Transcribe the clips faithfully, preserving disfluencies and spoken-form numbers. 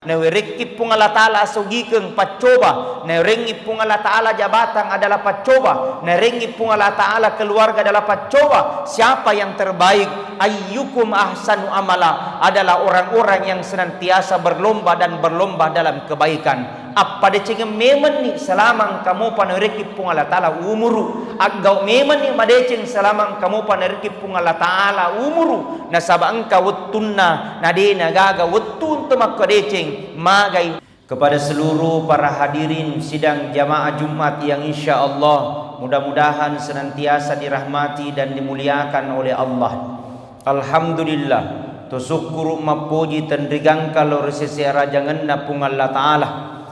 Nawerekki Puang Allah Ta'ala asogikeng, paccoba. Nawerengngi Puang Allah Ta'ala jabatan adalah paccoba. Nawerengngi Puang Allah Ta'ala keluarga adalah paccoba. Siapa yang terbaik? Ayyukum ahsanu amala, adalah orang-orang yang senantiasa berlomba dan berlomba dalam kebaikan. Appadecengeng memenni selama engka mopa nawerekki Puang Allah Ta'ala umuru. Aggau memenni madeceng selama engka mopa nawerekki Puang Allah Ta'ala umuru. Nasaba engka wettunna, na de nagaga wettu untuk makkedeceng, magai. Kepada seluruh para hadirin sidang jamaah Jumat yang insya Allah mudah-mudahan senantiasa dirahmati dan dimuliakan oleh Allah. Alhamdulillah, to sukkuru mappoji tenrigangka lao ri sese arajangenna Puang Allah Ta'ala.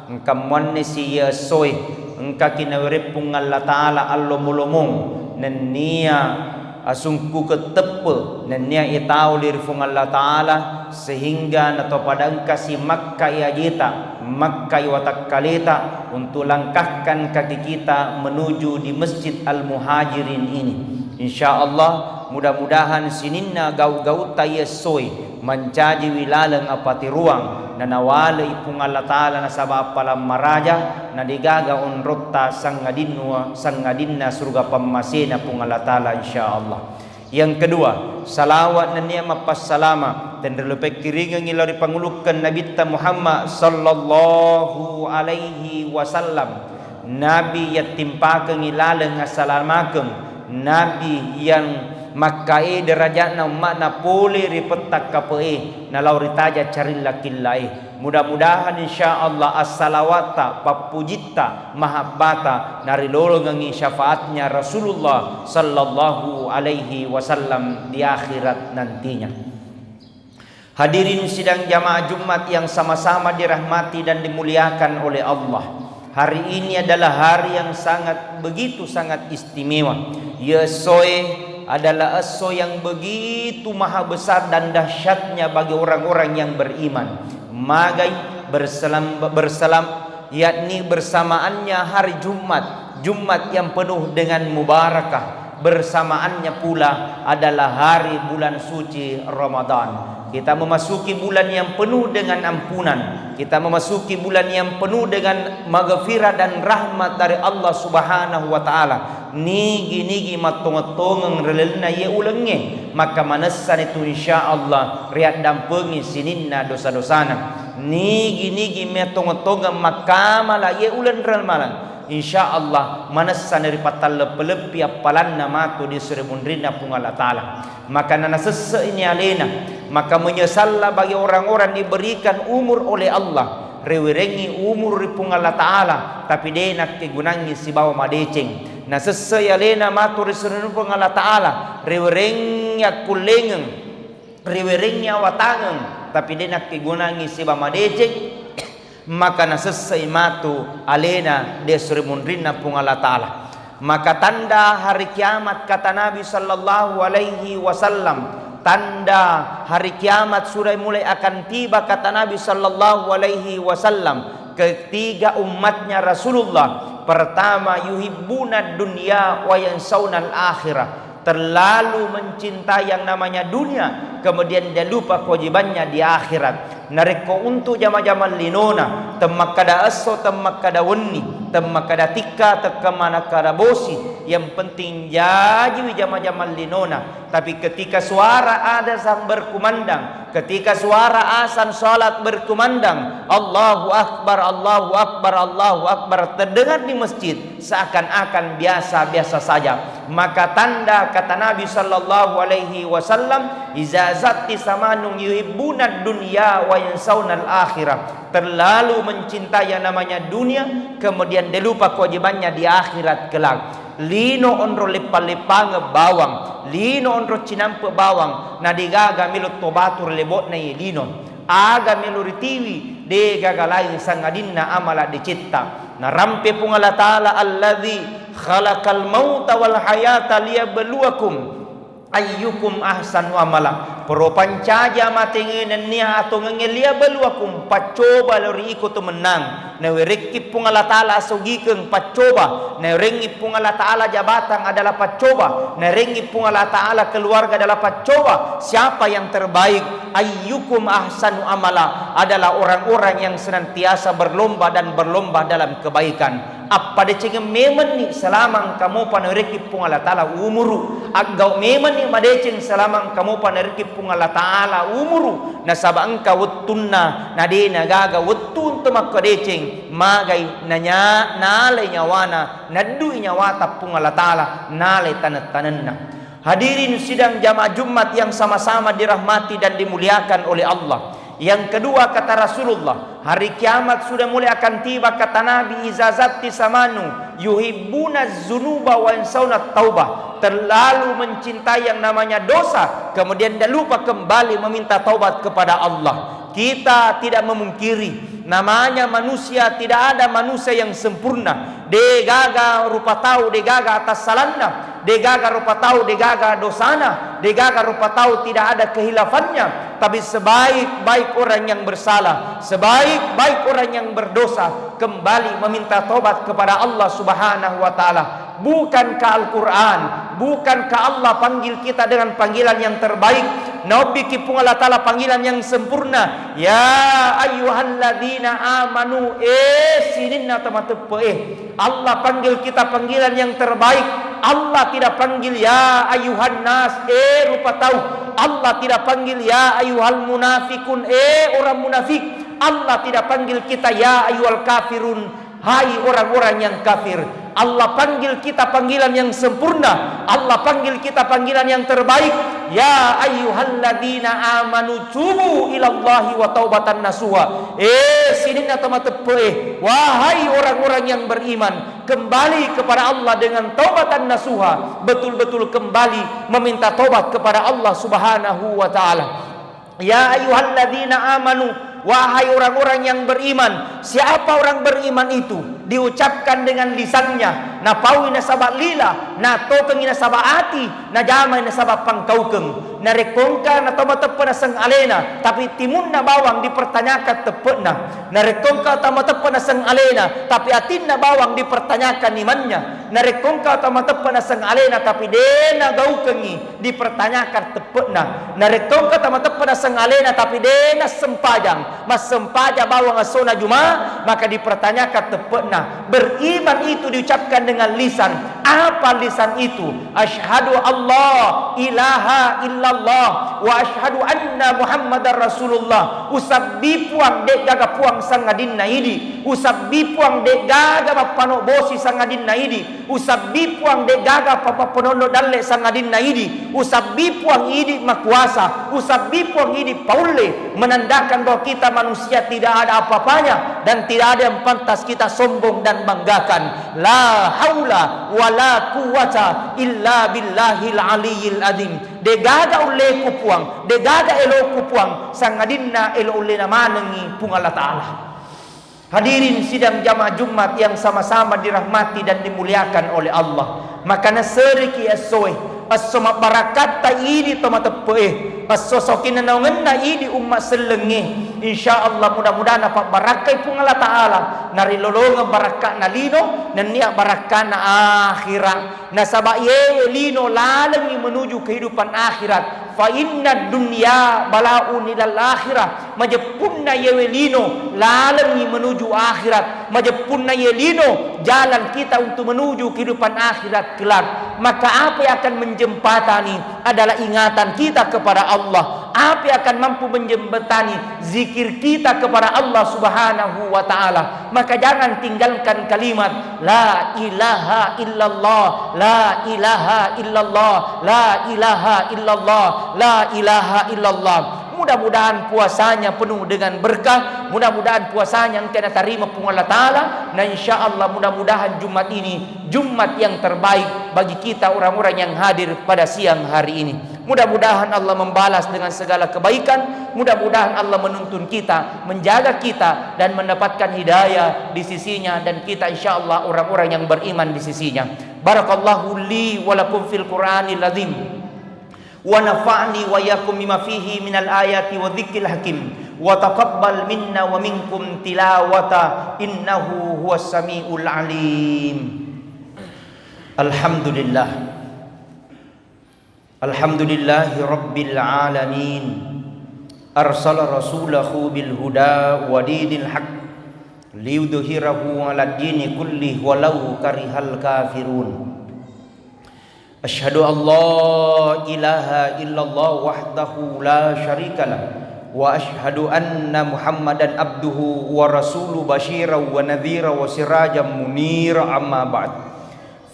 Engka muannesi iye essoe, engkaki nawereng Puang Allah Ta'ala allomo-lomong, nennia asungkukeng teppe, nennia itau ri Puang Allah Ta'ala, sehingga natopada engkasi makkai ajeta, makkai watakkaleta untuk langkahkan kaki kita menuju di Masjid Al-Muhajirin ini. Insya Allah, mudah-mudahan sininna gau-gautta iye essoe mancajiwi laleng apatiruang, nanawalei Puang Allah Ta'ala nasaba appalang maraja, nadigaga onrotta sangadinnu-, sangadinna suruga pammasena Puang Allah Ta'ala, insya Allah. Yang kedua, salawat nennia mappassalama tenre lupekkiringengi lao ri pangulukkeng Nabitta Muhammad sallallahu alaihi wasallam. Nabi yattimpakengi laleng assalamakeng, Nabi yang makkae derajatna umma'na pole ri pettakkape'e nalao ri taja carilla killae. Mudah-mudahan insya Allah assalawatta, pappujitta, mahabbata narilolongengi syafaatnya Rasulullah sallallahu alaihi wasallam di akhirat nantinya. Hadirin sidang jamaah Jumat yang sama-sama dirahmati dan dimuliakan oleh Allah. Hari ini adalah hari yang sangat, begitu sangat istimewa. Iye essoe adalah esso yang begitu maha besar dan dahsyatnya bagi orang-orang yang beriman. Magai berselam-, berselam-, yakni bersamaannya hari Jumat, Jumat yang penuh dengan mubarakah, bersamaannya pula adalah hari bulan suci Ramadan. Kita memasuki bulan yang penuh dengan ampunan, kita memasuki bulan yang penuh dengan maghfirah dan rahmat dari Allah Subhanahu wa Ta'ala. Nigi-nigi mattongeng-tongeng ri lalenna iye ulengnge, maka manessani tu insya Allah riaddampengi sininna dosa-dosana. Nigi-nigi mattongeng-tongeng makkamala iye uleng Ramalang, insya Allah manessani ripattalleppe-leppi appalanna matu di esso ri munrinna Puang Allah Ta'ala. Maka nanasesse'ni alena, maka menyesalla bagi orang-orang diberikan umur oleh Allah. Riwerengngi umur ri Puang Allah Ta'ala, tapi de nakkegunangngi sibawa madeceng. Nasesse'i alena matu ri esso ri munrinna Puang Allah Ta'ala, riwerengngi akkullengeng, riwerengngi awatangeng, tapi de nakkegunangngi sibawa madeceng, maka nasesse'i matu alena di esso ri munrinna Puang Allah Ta'ala. Maka tanda hari kiamat, kata Nabi sallallahu alaihi wasallam, tanda hari kiamat sudah mulai akan tiba, kata Nabi sallallahu alaihi wasallam, ketiga umatnya Rasulullah. Pertama, yuhibbuna dunya wa yansaunal akhirah, terlalu mencintai yang namanya dunia, kemudian dia lupa kewajibannya di akhirat. Narekko untuk jama-jamang linona, temmakkada esso, temmakkada wenni, temmakkada tikka, temmakkada bosi, yang penting jajiwi jama-jamang linona. Tapi ketika suara azan berkumandang, ketika suara azan salat berkumandang, Allahu Akbar, Allahu Akbar, Allahu Akbar, terdengar di masjid, seakan-akan biasa-biasa saja. Maka tanda, kata Nabi sallallahu alaihi wasallam, "Iza zatti samanun yuhibbuna dunya wa yansaunal akhirah." Terlalu mencintai yang namanya dunia, kemudian dia lupa kewajibannya di akhirat kelak. Lino onro leppa-leppangeng bawang, lino onro cinampe bawang, na degaga melo to batu ri lebo'na iye lino. Aga melo ritiwi, degaga lain sangadinna amala decetta. Narampe Puang Allah Ta'ala, "Alladzi khalaqal mauta wal hayata liyabluwakum Ayyukum ahsanu amala. Poro pancaji amatengnge nennia atongengnge liabluwakum, paccoba lao ri iko to mennang. Nawerekki Puang Allah Ta'ala asogikeng, paccoba. Nawerengngi Puang Allah Ta'ala jabatang adalah paccoba. Nawerengngi Puang Allah Ta'ala keluarga adalah paccoba. Siapa yang terbaik? Ayyukum ahsanu amala, adalah orang-orang yang senantiasa berlomba dan berlomba dalam kebaikan. Appadecengeng memenni selama engka mopa nawerekki Puang Allah Ta'ala umuru. Aggau memenni madeceng selama engka mopa nawerekki Puang Allah Ta'ala umuru. Nasaba engka wettunna, na de nagaga wettu untu makko deceng, magai nanya-, nalai nyawana, naddui nyawata Puang Allah Ta'ala, nalai taneng-tanenna. Hadirin sidang jamaah Jumat yang sama-sama dirahmati dan dimuliakan oleh Allah. Yang kedua, kata Rasulullah, hari kiamat sudah mulai akan tiba, kata Nabi, "Iza zatti samanu yuhibbuna zunuba wa yansauna taubah." Terlalu mencintai yang namanya dosa, kemudian dia lupa kembali meminta taubat kepada Allah. Kita tidak memungkiri, namanya manusia, tidak ada manusia yang sempurna. Degaga rupa tau, degaga atassalanna, degaga rupa tau, degaga dosana, degaga rupa tau tidak ada kehilafannya. Tapi sebaik-baik orang yang bersalah, sebaik-baik orang yang berdosa, kembali meminta tobat kepada Allah Subhanahu wa Ta'ala. Bukankah Al-Quran, bukankah Allah panggil kita dengan panggilan yang terbaik? Naobbiki Puang Allah Ta'ala panggilan yang sempurna. Ya ayyuhalladzina amanu, eh sininna tau mateppe, eh. Allah panggil kita panggilan yang terbaik. Allah tidak panggil ya ayyuhan nas, eh rupa tau. Allah tidak panggil ya ayyuhal munafikun, eh orang munafik. Allah tidak panggil kita ya ayyuhal kafirun, hai orang-orang yang kafir. Allah panggil kita panggilan yang sempurna. Allah panggil kita panggilan yang terbaik. Ya ayyuhalladzina amanu tubu ilallahi wa taubatan nasuha. Eh, sininna tau mateppe, eh. Wahai orang-orang yang beriman, kembali kepada Allah dengan taubatan nasuha. Betul-betul kembali meminta tobat kepada Allah Subhanahu wa Ta'ala. Ya ayyuhalladzina amanu, wahai orang-orang yang beriman. Siapa orang beriman itu? Diucapkan dengan lisannya, napaui nasaba lila, natokengi nasaba ati, najamai nasaba pangkaukeng. Narekko engka na tau mateppe naseng alena, tapi timunna bawang dipertanyakan teppe'na. Narekko engka tau mateppe naseng alena, tapi atinna bawang dipertanyakan imannya. Narekko engka tau mateppe naseng alena, tapi de nagaukengi, dipertanyakan teppe'na. Narekko engka tau mateppe naseng alena tapi de nassempajang, massempajang bawang essona Juma, maka dipertanyakan teppe'na. Beriman itu diucapkan dengan lisan. Apa lisan itu? Asyhadu alla ilaha illallah wa asyhadu anna Muhammadar Rasulullah. Usabbi Puang, de'gaga Puang sangadinna idi. Usabbi Puang, de'gaga mappano bosi sangadinna idi. Usabbi Puang, de'gaga papappononno dalle sangadinna idi. Usabbi Puang, idi makuasa. Usabbi Puang, idi paulle, menandakan bahwa kita manusia tidak ada apa-apanya dan tidak ada yang pantas kita sombong dan banggakan. La haula wala quwwata illa billahil aliyil azim. De'gaga ulleku Puang, de'gaga eloku Puang, sangadinna elo ullena manengi Puang Allah Ta'ala. Hadirin sidang jamaah Jumat yang sama-sama dirahmati dan dimuliakan oleh Allah. Maka naseriki essoe, esso mabbarakatta idi to mateppe'e, esso sakinanaungenna idi umma sellengnge. Insya Allah, mudah-mudahan napabbarakkai Puang Allah Ta'ala, narilolongeng barakka'na lino, nennia barakka'na akhirat. Nasaba yewe lino lalengngi menuju kehidupan akhirat. Fa inna dunya balaun ilal akhirah. Majeppunna yewe lino lalengngi menuju akhirat. Majeppunna ye lino jalan kita untuk menuju kehidupan akhirat kelak. Maka apa yang akan menjembatani adalah ingatan kita kepada Allah. Apa yang akan mampu menjembatani zikir kita kepada Allah Subhanahu wa Ta'ala. Maka jangan tinggalkan kalimat la ilaha illallah, la ilaha illallah, la ilaha illallah, la ilaha illallah. Mudah-mudahan puasanya penuh dengan berkah, mudah-mudahan puasanya engka natarima Puang Allah Ta'ala, na insya Allah mudah-mudahan Jumat ini Jumat yang terbaik bagi kita orang-orang yang hadir pada siang hari ini. Mudah-mudahan Allah membalas dengan segala kebaikan. Mudah-mudahan Allah menuntun kita, menjaga kita, dan mendapatkan hidayah di sisinya, dan kita insya Allah orang-orang yang beriman di sisinya. Barakallahu li wa lakum fil Qur'anil azim. ونفعني وإياكم بما فيه من الآيات والذكر الحكيم، وتقبل منا ومنكم تلاوته إنه هو السميع العليم. الحمد لله. الحمد لله رب العالمين. أرسل رسوله بالهدى ودين الحق ليظهره على الدين كله ولو كره الكافرون. أشهد أن لا إله إلا الله وحده لا شريك له، وأشهد أن محمدا عبده ورسوله بشيرا ونذيرا وسراجا منيرا. أما بعد،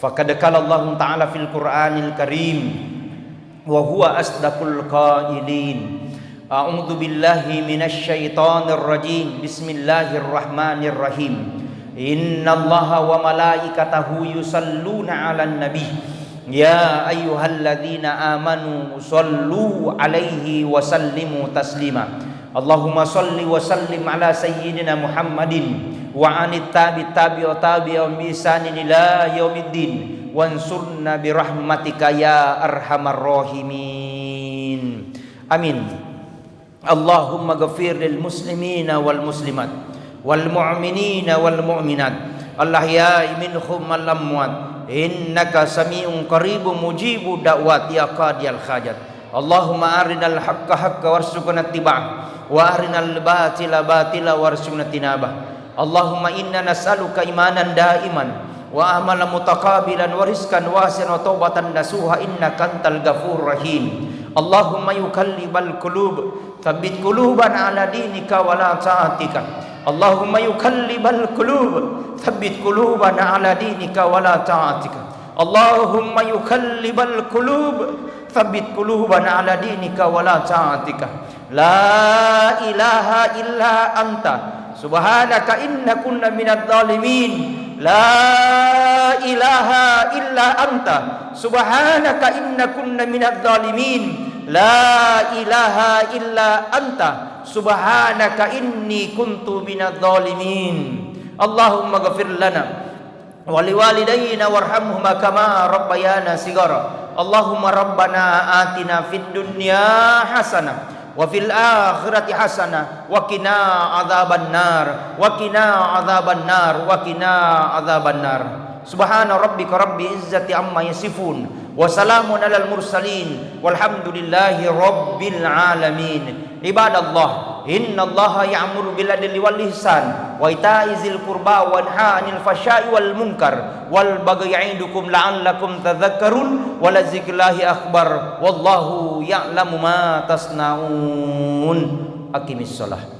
فقد قال الله تعالى في القرآن الكريم، وهو أصدق القائلين. أعوذ بالله من الشيطان الرجيم. بسم الله الرحمن الرحيم. إن الله وملائكته يصلون على النبي. يا أيها الذين آمنوا صلوا عليه وسلموا تسليما. اللهم صل وسلم على سيدنا محمد وعن التابع التابع وتابعهم بإحسان إلى يوم الدين. وانصرنا برحمتك يا أرحم الراحمين. آمين. اللهم اغفر للمسلمين والمسلمات والمؤمنين والمؤمنات الأحياء منهم والأموات إنك سميع قريب مجيب الدعوات يا قاضي الحاجات. اللهم أرنا الحق حقا وارزقنا اتباعه وأرنا الباطل باطلا وارزقنا اجتنابه. اللهم إنا نسألك إيمانا دائما وعملا متقبلا ورزقا واسعا وتوبة نصوحا إنك أنت الغفور الرحيم. اللهم يا مقلب القلوب ثبت قلوبنا على دينك وعلى طاعتك. اللهم يا مقلب القلوب ثبت قلوبنا على دينك وعلى طاعتك. اللهم يا مقلب القلوب ثبت قلوبنا على دينك وعلى طاعتك. لا إله إلا أنت سبحانك إنا كنا من الظالمين. لا إله إلا أنت سبحانك إنا كنا من الظالمين. لا إله إلا أنت سبحانك إني كنت من الظالمين. اللهم اغفر لنا ولوالدينا وارحمهما كما ربيانا صغارا. اللهم ربنا آتنا في الدنيا حسنة وفي الآخرة حسنة وقنا عذاب النار، وقنا عذاب النار، وقنا عذاب النار. سبحان ربك رب العزة عما يصفون، وسلام على المرسلين، والحمد لله رب العالمين. عباد الله، إن الله يأمر بالعدل والإحسان وإيتاء ذي القربى وينهى عن الفحشاء والمنكر والبغي يعظكم لعلكم تذكرون ولذكر الله أكبر والله يعلم ما تصنعون. أقم الصلاة.